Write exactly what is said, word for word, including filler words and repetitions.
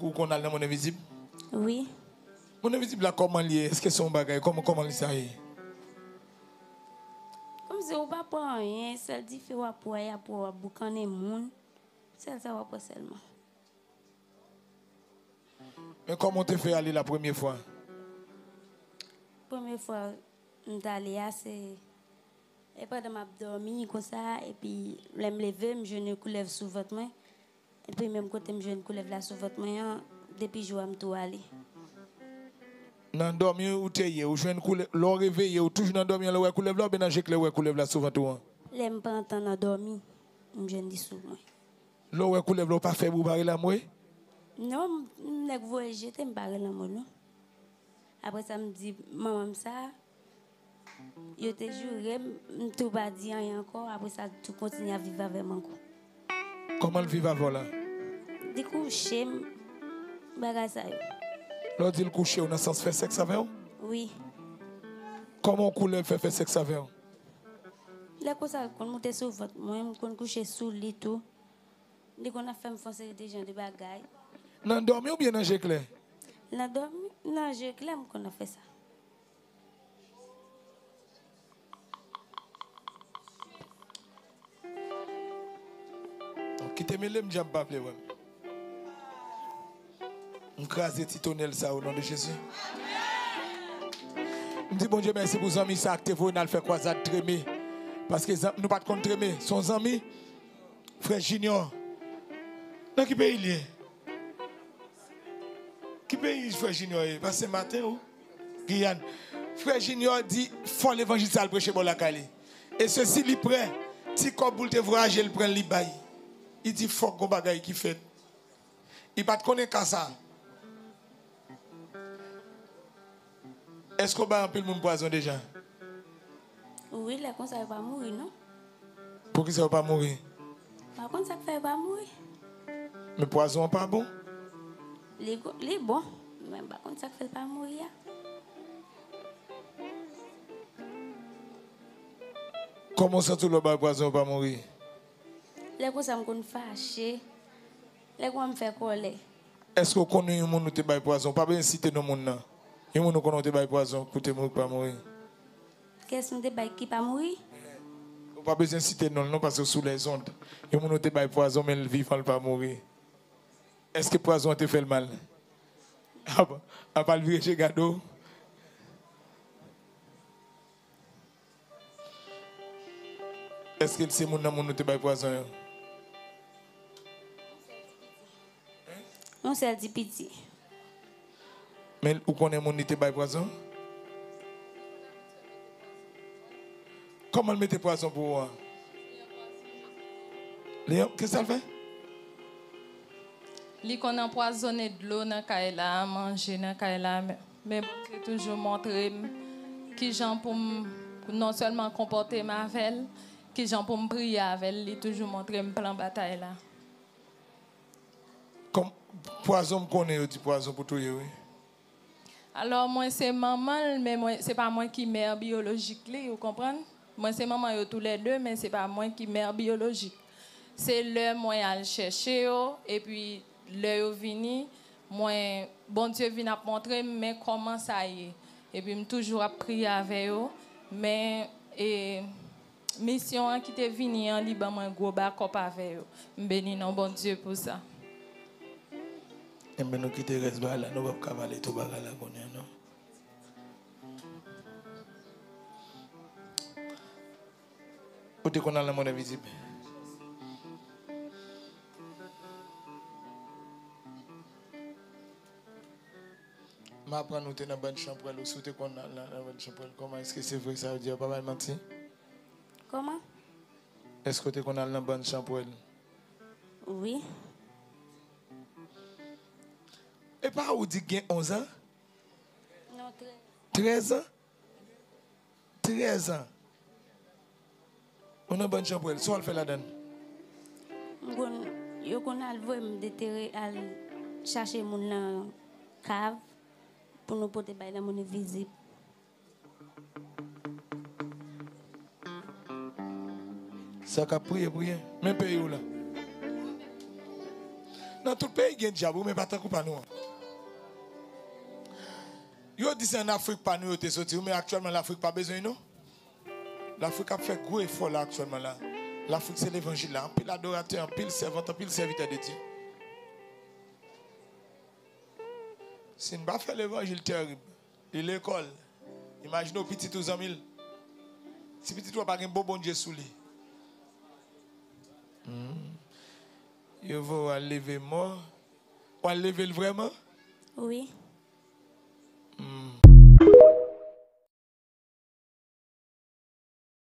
Ou konn al nan monn envizib? Wi. Monn envizib la, kòman l ye? Èske se yon bagay? Kòman, kòman li sa ye? Kòmsi ou pa pran anyen, sèl dife w ap wè, y ap wè w ap boukannen moun. Sèl sa w ap wè sèlman. Men kòman w te fè ale la premye fwa? Premye fwa m t ale a, se e pandan m ap dòmi konsa, epi lè m leve, m jwenn yon koulèv sou vant mwen. Epi menm kote m jwenn koulèv la sou vant mwen an, depi jou a m tou ale. Nan dòmi ou te ye, ou jwenn koulèv, lè w reveye, ou toujou nan dòmi an, lè w wè koulèv la, oubyen nan je klè w wè koulèv la sou vant ou an? Lè m pran tan nan dòmi, m jwenn li sou mwen. Lè w wè koulèv la, ou pa fèb, ou pa rele anmwe? Non, m, m nèk voye jete, m pa rele anmwe, non. Apre sa, m di manman m sa, yo te joure m, m tou pa di anyen ankò, apre sa, l tou kontinye ap viv avè m ankò. Kòman l viv avè w la? Li kouche m, bagay sa yo. Lè w di l kouche w, nan sans fè sèks avè w? Wi. Kòman yon koulèv fè fè sèks avè w? Lè konsa, l konn moute sou vant mwen, m konn kouche sou li tou. Li konn ap fè m fè yon seri de jan de bagay. Nan dòmi oubyen nan je klè? Nan dòmi, nan je klè, m konn ap fè sa. Donk, kite mele m, djab pa vle wè m. M kraze ti tonèl sa o non de Jezi. M di Bondye mèsi pou zanmi sa a ki te voye n al fè kwazad Treme. Paske zan-, nou pa t konn Treme. Se yon zanmi, frè Junior. Nan ki peyi l ye? Ki peyi frè Junior ye? Pa Senmaten ou? Giyàn. Frè Junior di fò levanjil sa al preche bò lakay li. E sesi li pran ti kòb pou l te vwayaje, l pran l, li bay. Li di fòk gon bagay ki fèt. Li pa t konnen ka sa. Èske w bay anpil moun pwazon deja? Wi, lè konsa yo pa mouri, non. Poukisa yo pa mouri? M pa konn sa k fè yo pa mouri. Men pwazon an pa bon? Li go-, li bon, men m pa konn sa k fè l pa mouri a. Kòman w santi w lè w bay pwazon yo pa mouri? Lè konsa m konn fache. Lè konsa m fè kòlè. Èske w konnen yon moun ou te bay pwazon? Ou pa bezwen site non moun nan. Yon moun ou konnen ou te bay pwazon pou te mouri, ki pa mouri. Kiyès m te bay ki pa mouri? Ou pa bezwen site non l non, paske w sou lèzond. Yon moun ou te bay pwazon, men l vivan, l pa mouri. Èske pwazon an te fè l mal? Apa, apa l vire je gade w? Èske l se moun nan moun ou te bay pwazon yo? Yon sèl ti piti. Men ou konnen moun li te bay pwazon? Kòman l mete pwazon pou ou an? Li, kisa l fè? Li konn anpwazonnen dlo nan kay la, manje nan kay la, men, men Bondye toujou montre m kijan pou m non sèlman konpòte m avè l, kijan pou m priye avè l, li toujou montre m plan batay la. Kòm pwazon, m konnen yo di pwazon pou touye, wi. Alò, mwen se manman l, men mwen, se pa mwen ki mè biyolojik li, ou konprann? Mwen se manman yo toulède, men se pa mwen ki mè biyolojik. Se lè mwen al chèche yo, epi lè yo vini, mwen, Bondye vin ap montre m, men kòman sa ye. Epi m toujou ap priye avè yo, men, e, misyon an ki te vini an, li ban mwen gwo bakòp avè yo. M beni non Bondye pou sa. Enben, nou kite rès bagay la, nou p ap ka pale tout bagay la kounye a, non. Ou te konn al nan monn envizib? M aprann ou te nan bann chanpwèl, ou si w te konn al nan, nan bann chanpwèl. Kòman, èske se vre sa yo di a, pa bay manti? Kòman? Èske w te konn al nan bann chanpwèl? Wi. E pa ou di gen onz an? Non, trèz. Trèz an? Trèz an. Ou nan bann chanpwèl, sa w al fè ladan l? M konn, yo konn al voye m detere, al chache moun nan kav pou nou pote bay nan monn envizib. Sa k ap priye, priye. Men peyi w la. Nan tout peyi gen dyab, wi, men pa tankou pa nou an. Yo di se an Afrik pa nou yo te soti, wi, men aktyèlman Lafrik pa bezwen nou. Lafrik ap fè gwo efò la aktyèlman la. Lafrik se levanjil la. Anpil adoratè, anpil sèvant, anpil sèvitè de Dye. Si n pa fè levanjil tèrib, li lekòl. Imajine w pitit ou zanmi l. Si pitit ou a pa gen bon Bondye sou li. Hmm. Yo voye w al leve mò. W al leve l vrèman? Wi.